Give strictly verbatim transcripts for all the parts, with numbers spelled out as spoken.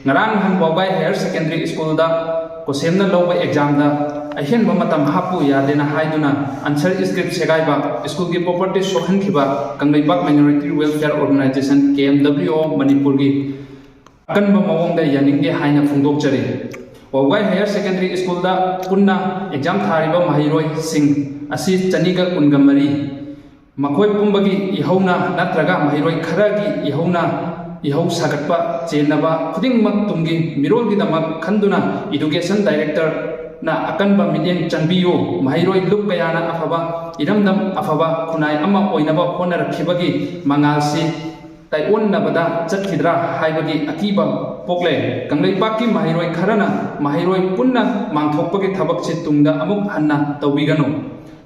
ꯉꯔꯥꯡ ꯅꯍꯥꯟ ꯋꯥꯎꯒꯥꯏ higher secondary ꯁ꯭ꯀꯨꯜꯗ ꯀꯣꯁꯦꯝꯅ ꯂꯧꯕ ꯑꯦꯛꯖꯥꯝꯗ ꯑꯍꯦꯟꯕ ꯃꯇꯝ ꯍꯥꯞꯄꯨ ꯌꯥꯗꯦꯅ ꯍꯥꯏꯗꯨꯅ ꯑꯟꯁꯔ ꯁ꯭ꯀ꯭ꯔꯤꯞ ꯁꯦꯒꯥꯏꯕ, ꯁ꯭ꯀꯨꯜꯒꯤ ꯄ꯭ꯔꯣꯄꯔꯇꯤ ꯁꯣꯛꯍꯟꯈꯤꯕ Kangleipak minority welfare organisation, K M W O, ꯃꯅꯤꯄꯨꯔꯒꯤ ꯑꯀꯟꯕ ꯃꯑꯣꯡꯗ ꯌꯥꯅꯤꯡꯗꯦ ꯍꯥꯏꯅ ꯐꯣꯡꯗꯣꯛꯆꯔꯤ꯫ ꯋꯥꯎꯒꯥꯏ ꯍꯥꯌꯔ ꯁꯦꯀꯦꯟꯗꯔꯤ ꯁ꯭ꯀꯨꯜꯗ ꯄꯨꯟꯅ ꯑꯦꯛꯖꯥꯝ ꯊꯥꯔꯤꯕ ꯃꯍꯩꯔꯣꯏꯁꯤꯡ ꯑꯁꯤ ꯆꯅꯤꯒ ꯀꯨꯟꯒ ꯃꯔꯤ, ꯃꯈꯣꯏ ꯄꯨꯝꯕꯒꯤ ꯏꯍꯧꯅ ꯅꯠꯇ꯭ꯔꯒ ꯃꯍꯩꯔꯣꯏ ꯈꯔꯒꯤ ꯏꯍꯧꯅ, ꯏꯍꯧ ꯁꯥꯒꯠꯄ ꯆꯦꯟꯅꯕ ꯈꯨꯗꯤꯡꯃꯛ ꯇꯨꯡꯒꯤ ꯃꯤꯔꯣꯜꯒꯤꯗꯃꯛ ꯈꯟꯗꯨꯅ ꯏꯗꯨꯀꯦꯁꯟ ꯗꯥꯏꯔꯦꯛꯇꯔꯅ ꯑꯀꯟꯕ ꯃꯤꯠꯌꯦꯡ ꯆꯪꯕꯤꯌꯨ꯫ ꯃꯍꯩꯔꯣꯏ ꯂꯨꯞ ꯀꯌꯥꯅ ꯑꯐꯕ ꯏꯔꯝꯗꯝ, ꯑꯐꯕ ꯈꯨꯟꯅꯥꯏ ꯑꯃ ꯑꯣꯏꯅꯕ ꯍꯣꯠꯅꯔꯛꯈꯤꯕꯒꯤ ꯃꯉꯥꯜꯁꯤ ꯇꯥꯏꯑꯣꯟꯅꯕꯗ ꯆꯠꯈꯤꯗ꯭ꯔꯥ ꯍꯥꯏꯕꯒꯤ ꯑꯀꯤꯕ ꯄꯣꯛꯂꯦ꯫ ꯀꯪꯂꯩꯄꯥꯛꯀꯤ ꯃꯍꯩꯔꯣꯏ ꯈꯔꯅ ꯃꯍꯩꯔꯣꯏ ꯄꯨꯟꯅ ꯃꯥꯡꯊꯣꯛꯄꯒꯤ ꯊꯕꯛꯁꯤ ꯇꯨꯡꯗ ꯑꯃꯨꯛ ꯍꯟꯅ ꯇꯧꯕꯤꯒꯅꯨ꯫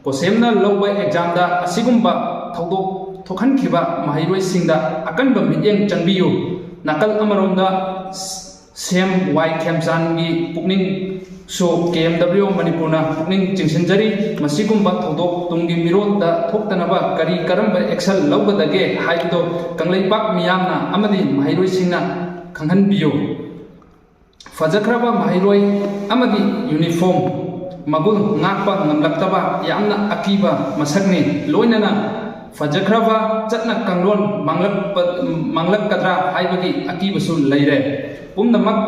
ꯀꯣꯁꯦꯝꯅ ꯂꯧꯕ ꯑꯦꯛꯖꯥꯝꯗ ꯑꯁꯤꯒꯨꯝꯕ ꯊꯧꯗꯣꯛ ꯊꯣꯛꯍꯟꯈꯤꯕ ꯃꯍꯩꯔꯣꯏꯁꯤꯡꯗ ꯑꯀꯟꯕ ꯃꯤꯠꯌꯦꯡ ꯆꯪꯕꯤꯌꯨ꯫ ꯅꯥꯀꯜ ꯑꯃꯔꯣꯝꯗ ꯁꯤ ꯑꯦꯝ ꯋꯥꯏ ꯈꯦꯝꯆꯥꯟꯒꯤ ꯄꯨꯛꯅꯤꯡꯁꯨ ꯀꯦ ꯑꯦꯝ ꯗꯕ꯭ꯂꯤꯎ ꯃꯅꯤꯄꯨꯔꯅ ꯄꯨꯛꯅꯤꯡ ꯆꯤꯡꯁꯤꯟꯖꯔꯤ꯫ ꯃꯁꯤꯒꯨꯝꯕ ꯊꯧꯗꯣꯛ ꯇꯨꯡꯒꯤ ꯃꯤꯔꯣꯜꯗ ꯊꯣꯛꯇꯅꯕ ꯀꯔꯤ ꯀꯔꯝꯕ ꯑꯦꯛꯁꯟ ꯂꯧꯒꯗꯒꯦ ꯍꯥꯏꯕꯗꯨ ꯀꯪꯂꯩꯄꯥꯛ ꯃꯤꯌꯥꯝꯅ ꯑꯃꯗꯤ ꯃꯍꯩꯔꯣꯏꯁꯤꯡꯅ ꯈꯪꯍꯟꯕꯤꯌꯨ꯫ ꯐꯖꯈ꯭ꯔꯕ ꯃꯍꯩꯔꯣꯏ ꯑꯃꯗꯤ ꯌꯨꯅꯤꯐꯣꯔꯝ ꯃꯒꯨꯟ ꯉꯥꯛꯄ ꯉꯝꯂꯛꯇꯕ ꯌꯥꯝꯅ ꯑꯀꯤꯕ ꯃꯁꯛꯅꯤ꯫ ꯂꯣꯏꯅꯅ ꯐꯖꯈ꯭ꯔꯕ ꯆꯠꯅ ꯀꯥꯡꯂꯣꯟ ꯃꯥꯡꯂꯛꯄ-, ꯃꯥꯡꯂꯛꯀꯗ꯭ꯔꯥ ꯍꯥꯏꯕꯒꯤ ꯑꯀꯤꯕꯁꯨ ꯂꯩꯔꯦ꯫ ꯄꯨꯝꯅꯃꯛ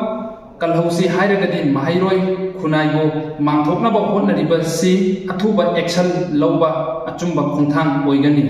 ꯀꯜꯍꯧꯁꯤ ꯍꯥꯏꯔꯒꯗꯤ ꯃꯍꯩꯔꯣꯏ ꯈꯨꯟꯅꯥꯏꯕꯨ ꯃꯥꯡꯊꯣꯛꯅꯕ ꯍꯣꯠꯅꯔꯤꯕꯁꯤ ꯑꯊꯨꯕ ꯑꯦꯛꯁꯟ ꯂꯧꯕ ꯑꯆꯨꯝꯕ ꯈꯣꯡꯊꯥꯡ ꯑꯣꯏꯒꯅꯤ꯫